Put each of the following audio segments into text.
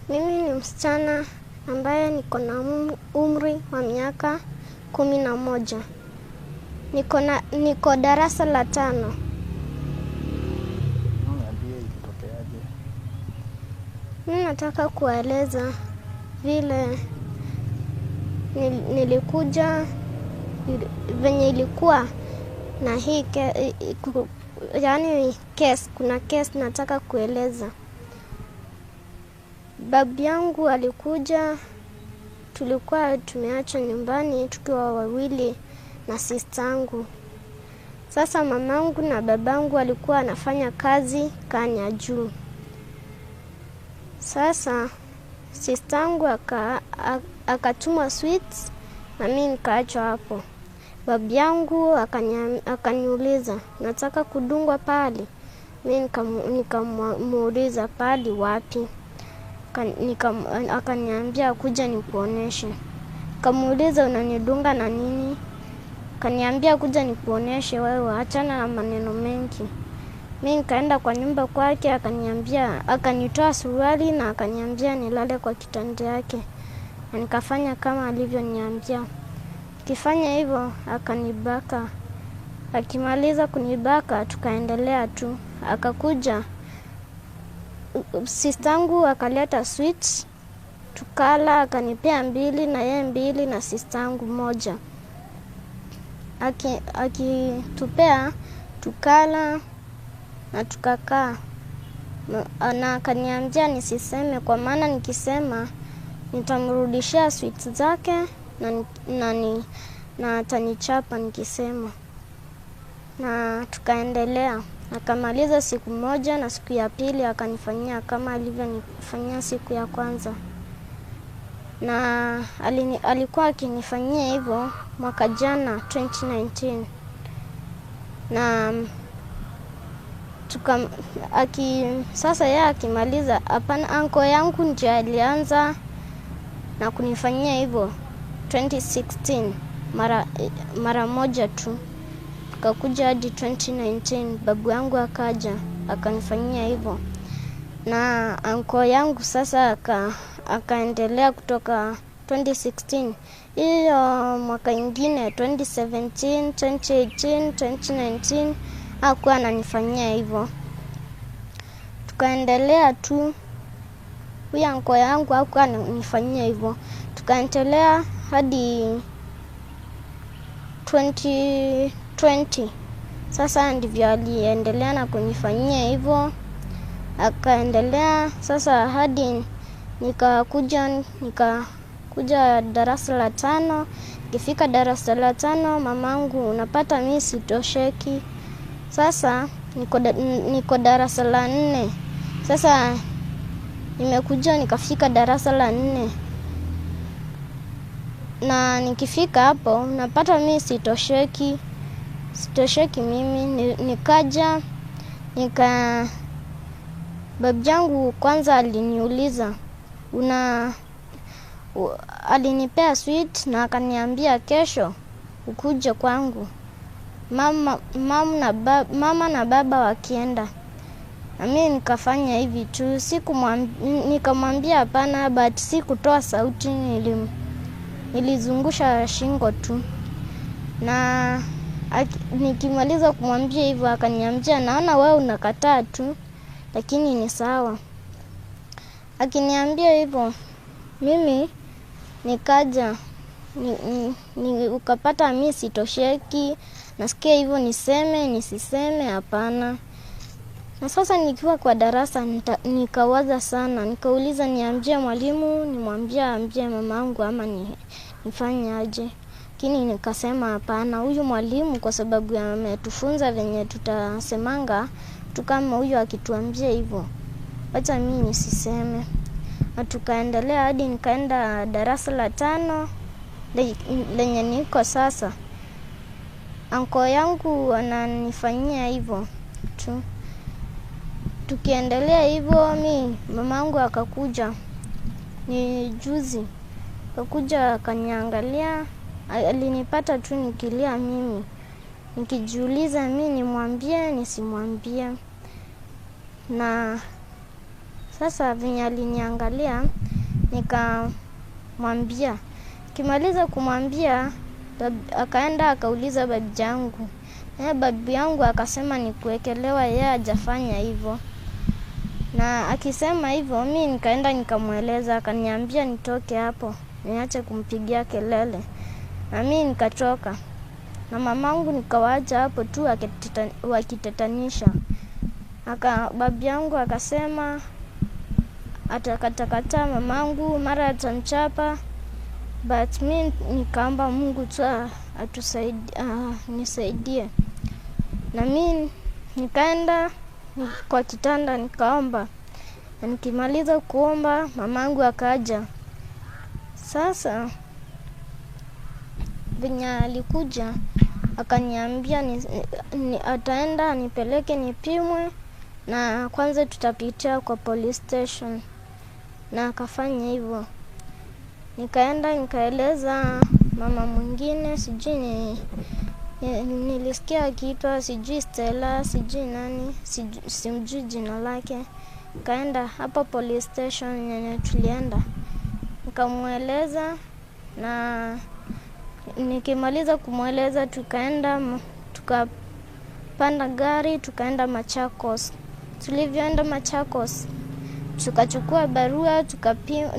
Mimi ni msichana ambaye niko na umri wa miaka 11. Niko darasa la 5. Niambie ilitokeaje? Mimi nataka kueleza vile nilikuja venye ilikuwa na hii yaani case, kuna case nataka kueleza. Babu yangu alikuja, tulikuwa tumeacha nyumbani tukiwa wawili na sistangu. Sasa mamangu na babangu alikuwa anafanya kazi Kanya juu. Sasa sistangu akatumwa sweets na mimi nikaachwa hapo. Babu yangu akaniuliza, nataka kudungwa pali. Mimi nikamuuliza pali wapi? Akaniambia kuja nikuoneshe. Nikamuuliza unanidunga na nini? Akaniambia kuja nikuoneshe wewe, achana na maneno mengi. Mimi nikaenda kwa nyumba kwake, akanitoa suruali na akaniambia nilale kwa kitanda yake. Na nikafanya kama alivyoniambia. Kifanya hivyo akanibaka. Akimaliza kunibaka tukaendelea tu. Akakuja sistangu akaleta sweets tukala, akanipea 2 na yeye 2 na sistangu 1. Akitupea tukala na tukakaa. Na akaniambia nisiseme, kwa maana nikisema nitamrudishia sweets zake na atanichapa nikisema. Na tukaendelea. Akamaliza siku moja na siku ya pili akanifanyia kama alivyonifanyia siku ya kwanza. Na alikuwa akinifanyia hivyo mwaka jana 2019. Na sasa yeye akimaliza, hapana, anko yangu ndiye alianza na kunifanyia hivyo 2016 mara moja tu. Kakuja hadi 2019 babu yangu akaja akanifanyia hivyo. Na anko yangu sasa akaendelea kutoka 2016. Hiyo mwaka ingine 2017, 2018, 2019 hakuwa ananifanyia hivyo. Tukaendelea tu. Huyu anko yangu hakuwa ananifanyia hivyo. Tukaendelea hadi 2020. Sasa ndivyo aliendelea na kunifanyia hivyo. Akaendelea sasa hadi nikakuja darasa la 5. Nikifika darasa la 5 mamangu unapata mimi sitosheki. Sasa niko darasa la 4. Sasa nimekuja nikafika darasa la 4. Na nikifika hapo napata mimi sitosheki. Sitosheki mimi. Nikaja babu yangu kwanza aliniuliza alinipea sweet na akaniambia kesho ukuje kwangu. Mama na baba wakienda. Na mimi nikafanya hivi tu, nikamwambia hapana, but sikutoa sauti, nilizungusha shingo tu. Na nikimaliza kumwambia hivyo akaniambia naona wewe unakataa tu, lakini ni sawa. Akiniambia hivyo mimi nikaja ukapata mimi sitosheki, nasikia hivyo niseme nisiseme hapana. Na sasa nikiwa kwa darasa nikawaza sana, nikauliza niambie mwalimu, nimwambie ambie mamangu ama nifanye aje. Lakini nikasema hapana, huyu mwalimu kwa sababu ametufunza venye tutasemanga, tu kama huyu akituambia hivyo, wacha mimi nisiseme. Na tukaendelea hadi nikaenda darasa la 5 lenye niko sasa. Anko yangu ananifanyia hivyo tu. Tukiendelea hivyo mi mamangu akakuja, ni juzi akakuja akaniangalia, alinipata tu nikilia mimi, nikijiuliza mi nimwambie nisimwambie. Na Sasa venye aliniangalia nikamwambia. Kimaliza kumwambia, akaenda akauliza babu yangu. Na babu yangu akasema ni kuwekelewa, yeye hajafanya hivyo. Na akisema hivyo mi nikaenda nikamweleza, akaniambia nitoke hapo, niache kumpigia kelele. Na mi nikatoka. Na mamangu nikawaacha hapo tu wakitetanisha. Babu yangu akasema atakatakata mamangu, mara atamchapa. But mi nikaomba Mungu tu nisaidie. Na mi nikaenda kwa kitanda nikaomba. Na nikimaliza kuomba mamangu akaja. Sasa venye alikuja akaniambia ataenda anipeleke nipimwe, na kwanza tutapitia kwa police station. Na akafanya hivyo. Nikaenda nikaeleza mama mwingine, sijui nilisikia akiitwa sijui Stella, sijui nani, simjui jina lake. Nikaenda hapo police station yenye tulienda, nikamueleza, na nikimaliza kumueleza tukaenda tukapanda gari tukaenda Machakos. Tulivyoenda Machakos tukachukua barua,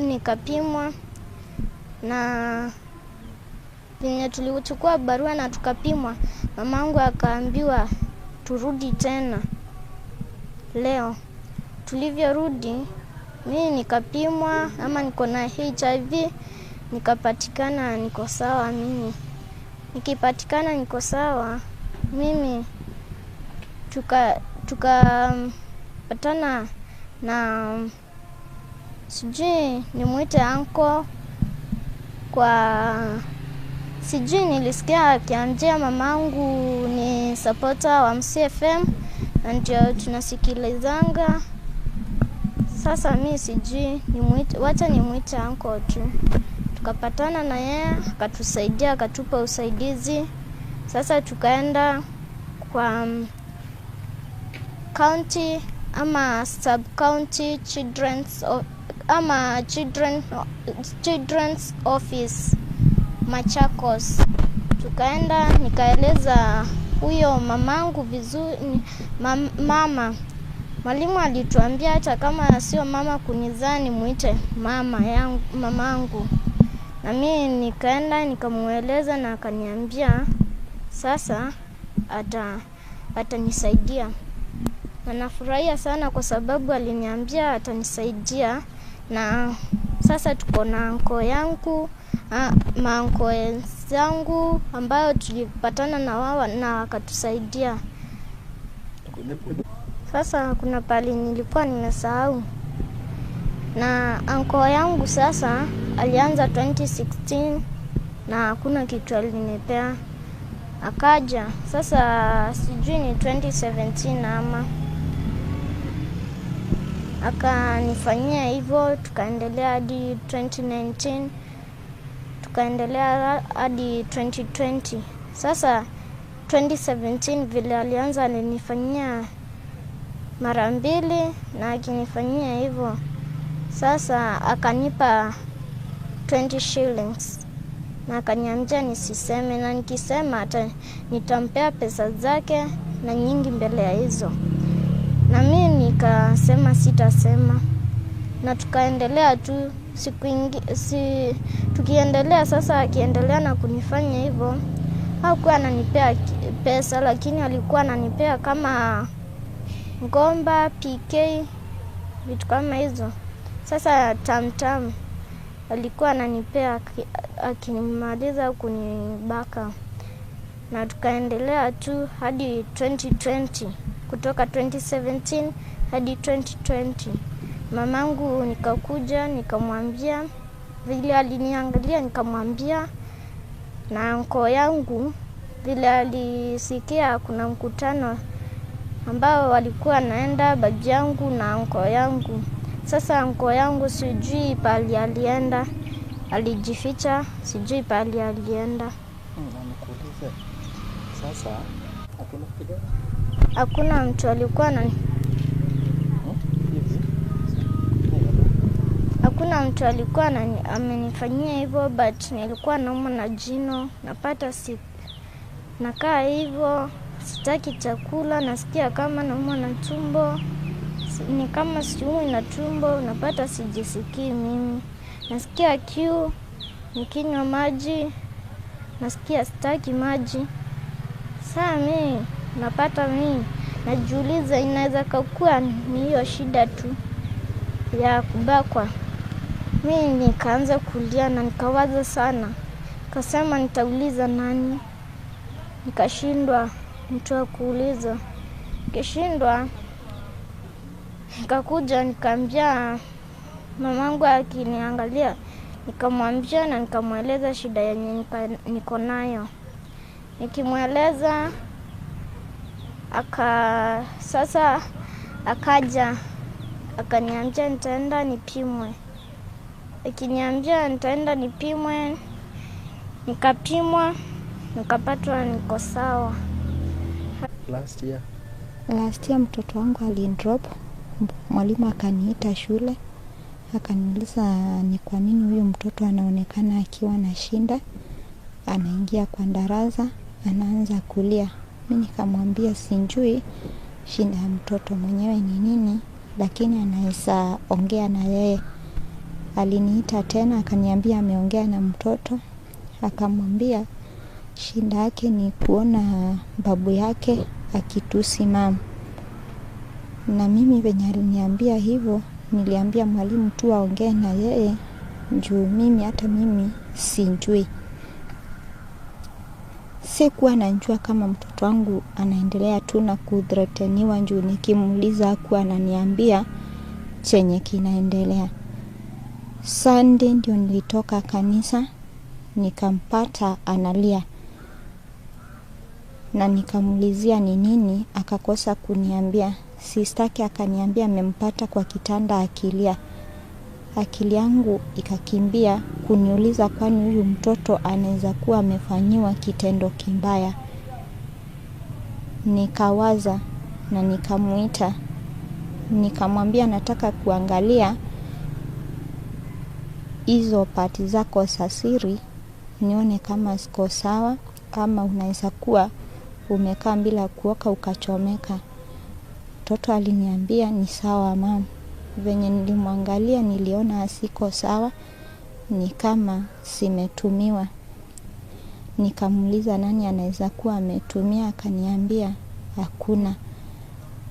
nikapimwa. Na venye tulichukua barua na tukapimwa, mamangu akaambiwa turudi tena leo. Tulivyorudi mimi nikapimwa ama niko na HIV, nikapatikana niko sawa mimi. Nikipatikana niko sawa mimi, tukapatana na sijui nimuite uncle kwa sijui nilisikia akiambia mamangu ni supporter wa MCFM na ndio tunasikilizanga. Sasa mi sijui nimuite, wacha nimuite uncle tu. Tukapatana na yeye akatusaidia, akatupa usaidizi. Sasa tukaenda kwa county ama sub county children's ama children's office Machakos. Tukaenda nikaeleza huyo mamangu vizuri, mama. Mwalimu alituambia hata kama sio mama kunizaa nimuite mama yangu, mamangu. Na mimi nikaenda nikamueleza na akaniambia sasa atanisaidia. Na nafurahia sana kwa sababu aliniambia atanisaidia. Na sasa tuko na anko yangu, maanko zangu ambayo tulipatana na wao na wakatusaidia. Sasa kuna pali nilikuwa nimesahau. Na anko yangu sasa alianza 2016 na hakuna kitu alinipea. Akaja sasa sijui ni 2017 ama akanifanyia hivyo, tukaendelea hadi 2019, tukaendelea hadi 2020. Sasa 2017 vile alianza alinifanyia mara mbili, na akinifanyia hivyo sasa akanipa 20 shillings na akaniambia nisiseme, na nikisema nitampea pesa zake na nyingi mbele ya hizo. Na mimi nikasema sitasema. Na tukaendelea tu siku tukiendelea sasa, akiendelea na kunifanya hivyo, hakuwa ananipea pesa, lakini alikuwa ananipea kama ngomba, PK, vitu kama hizo. Sasa tamtam alikuwa ananipea akimaliza kunibaka. Na tukaendelea tu hadi 2020, kutoka 2017 hadi 2020. Mamangu nikakuja nikamwambia, vile aliniangalia nikamwambia, na anko yangu vile alisikia kuna mkutano ambao walikuwa naenda babu yangu na anko yangu. Sasa anko yangu sijui pali alienda, alijificha, sijui pali alienda. Na nikuulize, sasa hakuna kidogo? Hakuna mtu alikuwa na Hivi Hakuna mtu alikuwa amenifanyia hivyo, but nilikuwa naumwa na jino, napata si nakaa hivyo, sitaki chakula, nasikia kama naumwa na tumbo, ni kama siumwi na tumbo, napata sijisikii mimi. Nasikia kiu, nikinywa maji, nasikia sitaki maji. Saa mi napata mi najiuliza inaweza kuwa ni hiyo shida tu ya kubakwa. Mi nikaanza kulia na nikawaza sana, kasema nitauliza nani, nikashindwa mtu wa kuuliza. Kishindwa nikakuja nikaambia mamangu, akiniangalia nikamwambia na nikamweleza shida yenye niko nayo. Nikimweleza sasa akaja akaniambia nitaenda nipimwe. Akiniambia nitaenda nipimwe, nikapimwa, nikapatwa niko sawa. Last year. Last year mtoto wangu alindrop, mwalimu akaniita shule, akaniuliza ni kwa nini huyu mtoto anaonekana akiwa na shinda, anaingia kwa darasa, anaanza kulia. Mimi nikamwambia sijui shinda ya mtoto mwenyewe ni nini, lakini anaweza ongea na yeye. Aliniita tena akaniambia ameongea na mtoto, akamwambia shinda yake ni kuona babu yake akitusi mama. Na mimi venye aliniambia hivyo, niliambia mwalimu tu aongee na yeye juu mimi hata mimi sijui. Sikuwa najua kama mtoto wangu anaendelea tu na kuthreateniwa juu nikimuuliza hakuwa ananiambia chenye kinaendelea. Sunday ndio nilitoka kanisa nikampata analia na nikamuulizia ni nini, akakosa kuniambia. Sistake akaniambia amempata kwa kitanda akilia. Akili yangu ikakimbia kuniuliza kwani huyu mtoto anaweza kuwa amefanyiwa kitendo kibaya. Nikawaza na nikamuita, nikamwambia nataka kuangalia hizo pati zako za siri nione kama ziko sawa, kama unaweza kuwa umekaa bila kuoka ukachomeka. Mtoto aliniambia ni sawa mama. Venye nilimwangalia niliona asiko sawa, ni kama simetumiwa. Nikamuuliza nani anaweza kuwa ametumia, akaniambia hakuna.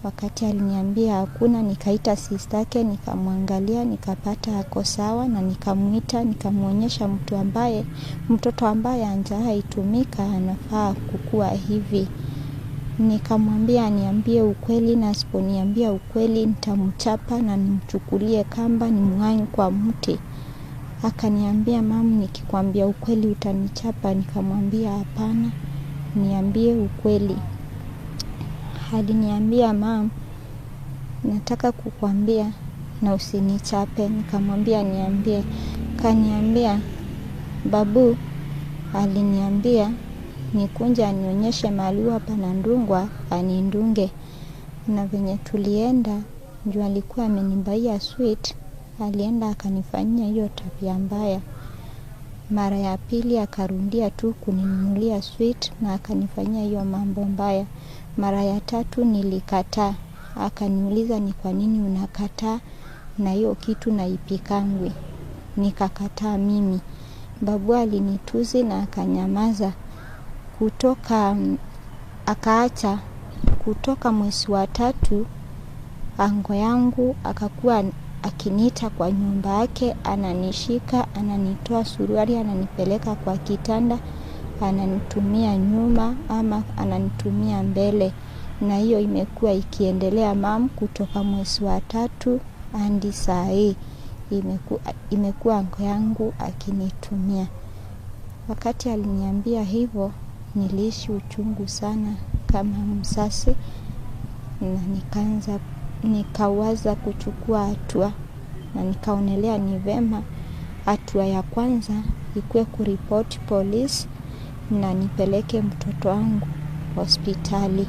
Wakati aliniambia hakuna, nikaita sistake, nikamwangalia, nikapata ako sawa, na nikamuita, nikamuonyesha mtoto ambaye hajaitumika anafaa kukua hivi. Nikamwambia aniambie ukweli, na asiponiambia ukweli nitamchapa na nimchukulie kamba nimng'ang'e kwa mti. Akaniambia mam, nikikwambia ukweli utanichapa? Nikamwambia hapana, niambie ukweli. Aliniambia mam, nataka kukwambia na usinichape. Nikamwambia niambie. Kaniambia babu aliniambia nikunje anionyeshe mahali huwa panadungwa anidunge. Na venye tulienda, juu alikuwa amenibuyia sweet, alienda akanifanyia hiyo tabia mbaya. Mara ya pili akarudia tu kuninunulia sweet na akanifanyia hiyo mambo mbaya. Mara ya tatu nilikataa. Akaniuliza ni kwa nini unakataa na hiyo kitu naipikangwi. Nikakataa mimi. Babu alinitusi na akanyamaza. Kutoka akaacha kutoka mwezi wa tatu, ango yangu akakuwa akiniita kwa nyumba yake, ananishika, ananitoa suruali, ananipeleka kwa kitanda, ananitumia nyuma ama ananitumia mbele. Na hiyo imekuwa ikiendelea mam kutoka mwezi wa tatu hadi saa hii imekuwa ango yangu akinitumia. Wakati aliniambia hivyo nilihisi uchungu sana kama mzazi, na nikawaza kuchukua hatua, na nikaonelea ni vema hatua ya kwanza ikuwe kuripoti polisi na nipeleke mtoto wangu hospitali.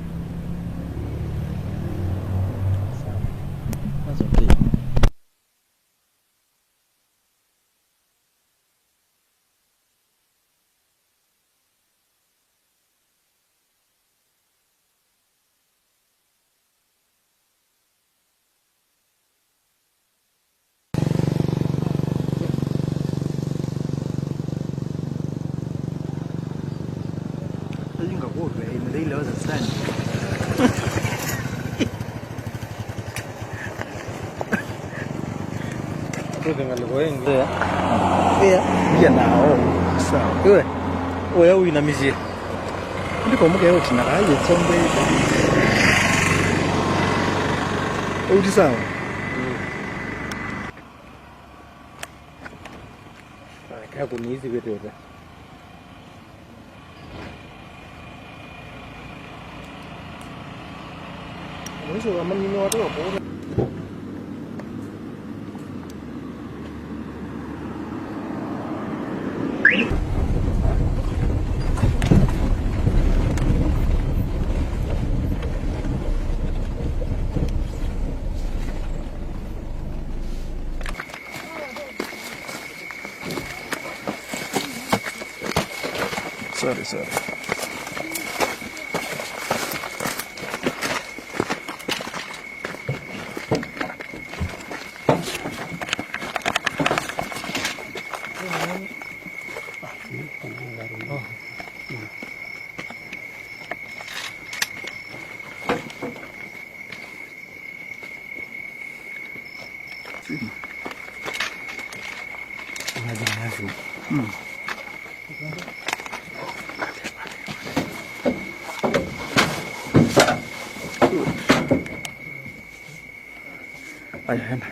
That's okay. Iya nao. Sawa. Iwe. Oya uinamizie. Ndiko muke yote na kaje tsombe. Uti sawa. Kaya kuniizi vetete. Mwisho wa manini watu wa bora. Sorry, sorry. Aya, enda.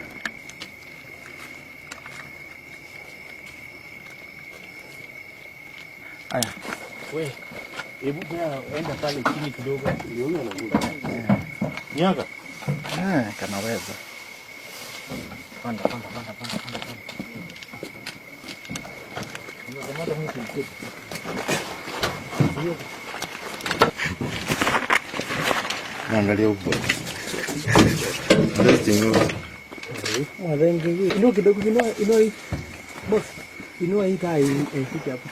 Aya. We, hebu enda pale chini kidogo. Ndio huyo anakuja. Nyaga. Eh, kanaweza. Panda, panda, panda, panda, panda, panda. Naangalia huko. Inua kidogo, inua, inua hii. Boss, inua hii taa ifike hapo.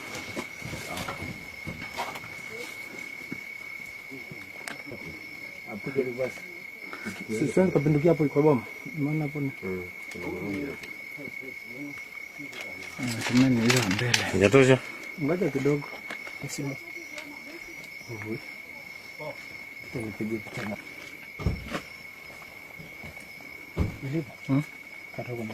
Apige reverse. Sasa tukapindukia hapo kwa boma. Maana hapo ni. Tumeni hiyo mbele. Inatosha? Ngoja kidogo. Simu. Nipige picha. Katoka na.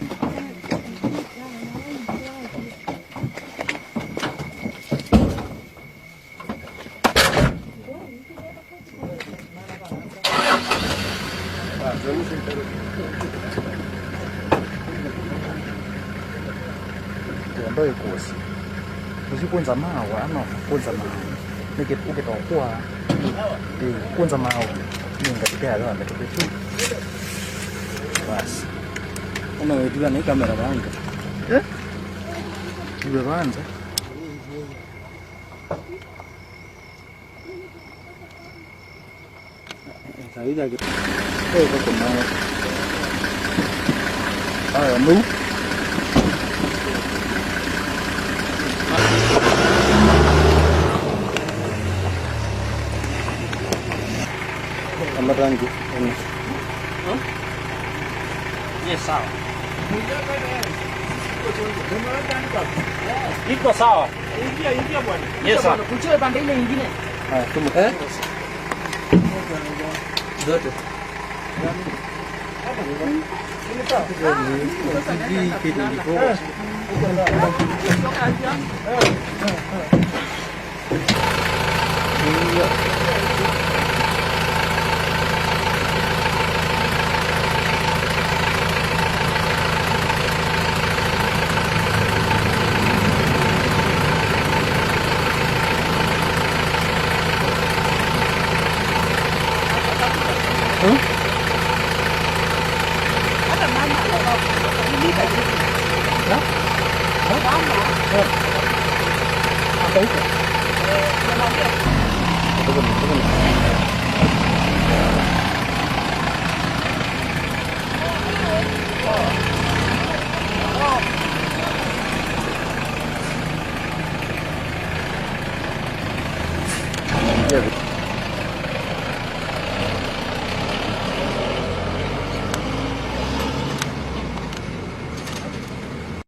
Tuondoe kosi. Usikunza mawa ama kunza mawa. Nike ukitokuwa kunza mawa. Ningatipea leo ametupitu. Basi. Una wetu na kamera banga. Eh? Iwe banza. Saida Eh, kwa mawa. Haya, mu. Amarangi. Yes, sawa. Iko sawa. Ingia, ingia bwana. Yes, sir. Kuchwe pande ile nyingine. Haya, tuma. Eh? Zote.